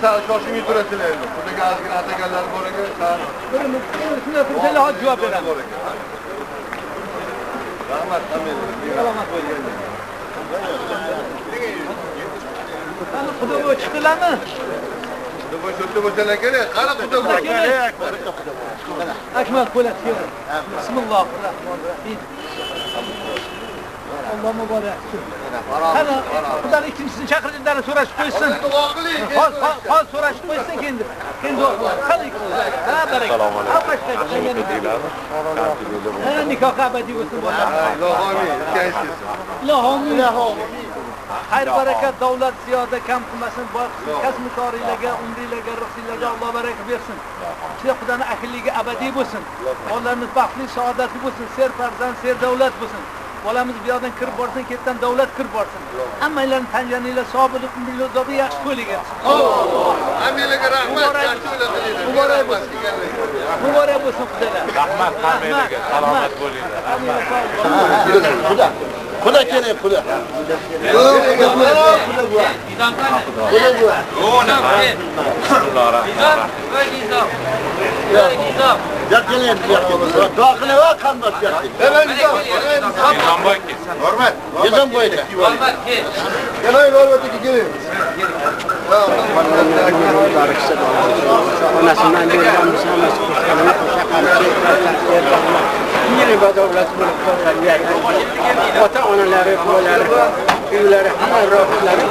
sal shoshilmay turasizlar endi. Xudoga ozgina ataganlar bor ekan, sal. Birimiz shunday tursalar hozir javob beramiz. Rahmat hammangizga. Salomat bo'ling. Qani xudo bo'y chiqdilarmi? Xudo bo'y shu bo'lsalar kerak. Qani xudo bo'y? Akmal qo'lab keling. Bismillahirrohmanirrohim. Alloh muborak. Qani xudoning ikkinchisini chaqirganlarni so'rashib qo'ysin. Duo qiling. Hozir so'rashib qo'ysin keyin. Keyin duo qilamiz. Qani ha baraka. Ha nikoh abadiy bo'lsin bolam. Ilohi omin. Ilohi omin. Xayr barakat, davlat ziyoda kam qilmasin, boy qilsin, kasb koringlarga, umringlarga, rizqinglarga Alloh baraka bersin. Sizlar Xudoning ahilligi abadiy bo'lsin. Bolalarimiz baxtli, saodatli bo'lsin, ser farzand, ser davlat bo'lsin. Bolamiz bu yoqdan kirib borsin, ketdan davlat kirib borsin. Hammanglarning tanjaninglar sog' bo'lib, umringlar uzoq, yaxshi to'ylik etsin. Hammanglarga rahmat, yaxshi to'ylar qilinglar. Muborak bo'lsin. Muborak bo'lsin xudolar. Rahmat hammanglarga, salomat bo'linglar. Xudo. Xudo kerak, xudo. Xudo bu. Xudo bu. Duo qilaver, qandoq yoqdi. Nizomboy kel. Hurmat. Nizomboy kel. Hurmat kel. Keling, Hurmat aka, keling. Onasidan berganmiz, hammasi qo'shganini qo'sha badavlat bo'lib qolgan. Ota-onalari, bolalari, uylari, hamma rohatlari.